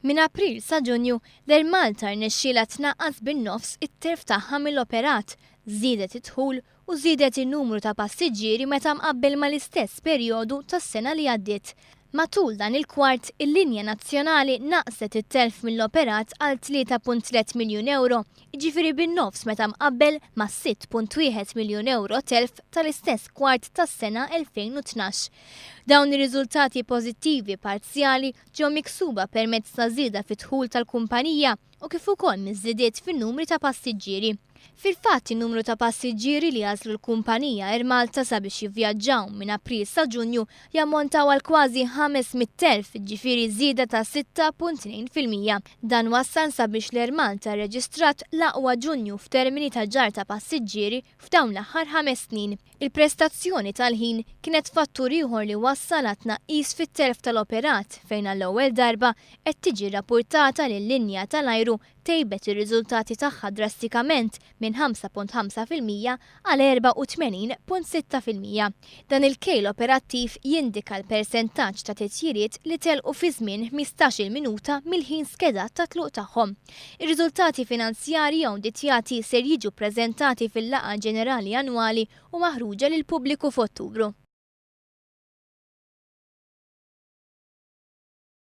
Minn April sa Ġunju, l-Air Malta rnexxielha tnaqqas bin-nofs it-telf tagħha mill-operat, żiedet id-dħul u żiedet in-numru ta' passiġġieri meta mqabbel mal-istess perjodu tas-sena li għaddiet. Matul dan il-kwart, il-linja nazzjonali naqqset it-telf mill-operat għal 3.3 miljun ewro, jiġifieri bin-nofs meta mqabbel ma' 6.1 miljun ewro telf tal-istess kwart tas-sena 2012. Dawn ir-riżultati pożittivi parzjali ġew miksuba permezz ta' żieda fid-dħul tal-kumpanija u kif ukoll miż-żidiet fin-numri ta' passiġġieri. Fil-fatt, in-numru ta' passiġġieri li għażlu l-kumpanija Air Malta sabiex jivvjaġġaw minn April sa Ġunju jammontaw għal kważi 500,000, ġifieri żieda ta' 6.2%. Dan wassal sabiex l-Air Malta rreġistrat l-aqwa Ġunju f'termini ta' ġarr ta' passiġġieri f'dawn l-aħħar 5 snin. Il-prestazzjoni tal-ħin kienet fattur ieħor li wassal għat-tnaqqis fit-telf tal-operat fejn għall-ewwel darba qed tiġi rrappurtata li l-linja tal-ajru tejbet ir-riżultati tagħha drastikament minn 5.5% għal 84.6%. Dan il-kejl operattiv jindika l-persentaġġ ta' titjiriet li telqu fi żmien 15-il minuta mill-ħin skedat ta' tluq tagħhom. Ir-riżultati finanzjarji awditjati ser jiġu ppreżentati fil-laqgħa ġenerali annwali u maħruġa lill-pubbliku f'Ottubru.